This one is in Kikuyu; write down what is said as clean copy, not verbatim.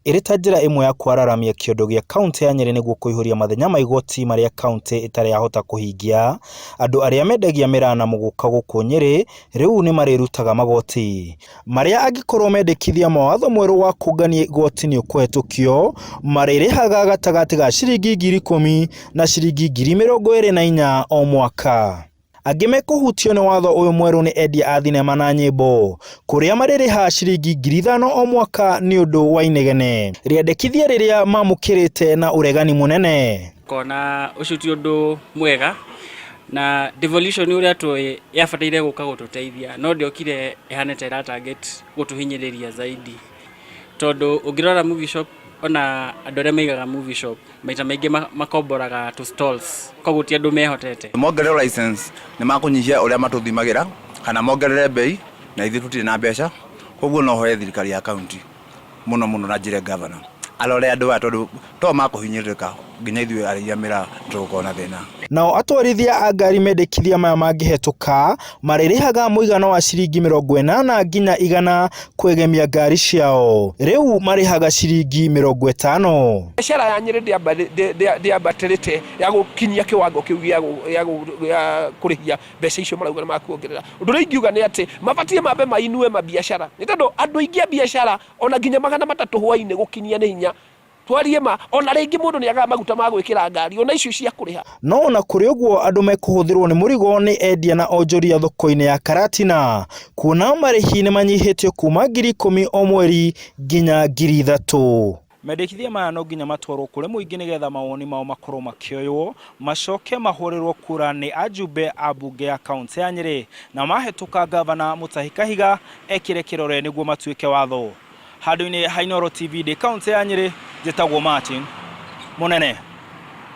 Ĩrĩ ta njĩra ĩmwe ya kwararamia kĩondo gĩa kauntĩ ya Nyerĩ nĩguo kũihũria mathenya ma igoti marĩa kauntĩ ĩtarĩ yahota kũhingia, andũ arĩa mendagia mĩraa na mũgũka gũkũ Nyerĩ rĩu nĩ marĩrutaga magoti marĩa angĩkorwo mendekithia ma watho mwerũ wa kũngania igoti nĩ ũkũhetũkio, marĩrĩhaga gatagatĩ ga ciringi 10,000 na ciringi 24,000 o mwaka. Angĩ mekũhutio nĩ watho ũyũ mwerũ nĩ endia a thinema na nyĩmbo, kũrĩa marĩrĩhaga ciringi 5,000 o mwaka nĩ ũndũ wa inegene rĩendekithia rĩrĩa mamũkĩrĩte na ũregani mũnene. Ngona ũcio ti ũndũ mwega na devolution ũrĩa tũĩ yabataire gũka gũtũteithia no ndĩokire ĩhane ta ĩra target gũtũhinyĩrĩria zaidi, tondũ ũngĩrora movie shop ona andũ arĩa maigaga movie shop maita maingĩ makomboraga tũ stalls koguo ti andũ mehotete. Mongererwo license nĩ makũnyihia ũrĩa matũthimagĩra kana mongerere bei na ithuĩ tũtirĩ na mbeca, koguo no hoye thirikari ya county mũno mũno na njĩre governor arore andũ aya tondũ to makũhinyĩrĩrĩka nginya ithuĩ arĩi a mĩraa tũgũkorwo na thĩna. Nao atwarithia a ngari mendekithia maya mangĩhetũka marĩrĩhaga mũigana wa ciringi 80 nginya 100 kwegemia ngari ciao, rĩu marĩhaga ciringi 50. Biacara ya Nyĩrĩ ndĩambatĩrĩte ya gũkinyia kĩwango kĩu gĩa kũrĩhia mbeca icio marauga nĩ makuongerera. Ũndũ ũrĩa ingiuga nĩ atĩ mabatiĩ mambe mainue mabiacara nĩ tondũ andũ aingĩ a biacara ona nginya 300 hwainĩ gũkinyia nĩ hinya. Twarie ma, ona rĩngĩ mũndũ nĩ agaga maguta ma gwĩkĩra ngari, ona icio cia kũrĩha. No ona kũrĩ ũguo andũ mekũhũthĩrwo nĩ mũrigo nĩ endia na onjoria thoko-inĩ ya Karatina kuona marĩhi nĩ manyihĩtio kuma 10,000 o mweri nginya 3,000. Mendekithia maya no nginya matwarwo kũrĩ mũingĩ nĩgetha mawoni mao makorwo makĩoywo macoke mahũrĩrwo kura nĩ ajumbe a mbunge ya kauntĩ ya Nyĩrĩ na mahetũka ngavana Mutahi Kahiga ekĩre kĩrore nĩguo matuĩke watho. Handũ-inĩ ha Inooro TV ndĩ kauntĩ ya Nyĩrĩ, njĩtagwo Martin Mũnene.